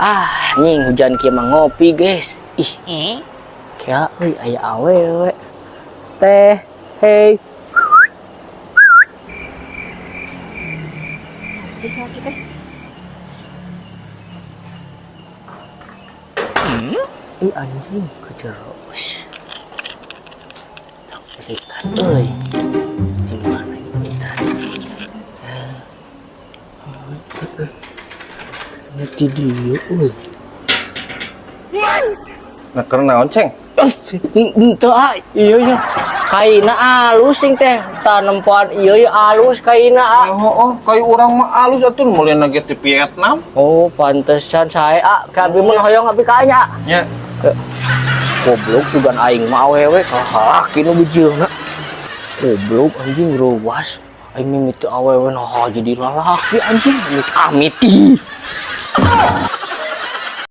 Ah, nying hujan kieu mah ngopi, guys. Ih. Kea euy aya awewe. Teh, hey. Sih lagi teh. Ih, anjing kejero. Ush. Berikan euy. Di mana ini tadi? Nanti dia euy. Nah, karena naon, Ceng? Henteu ah, iya. Kaina alus sing teh, tanempoan ieu ya alus kaina ah. Oh, kayu urang mah alus atuh meulina ge ti Vietnam. Oh, pantesan saya ah, ka abi mun hoyong abi ka nya. Nya. Goblok sugan aing mah awewe kahalaki nu bijilna. Goblok anjing reuwas. Aing mimiti awewe nah jadi lalaki anjing. Amit amit. Ih.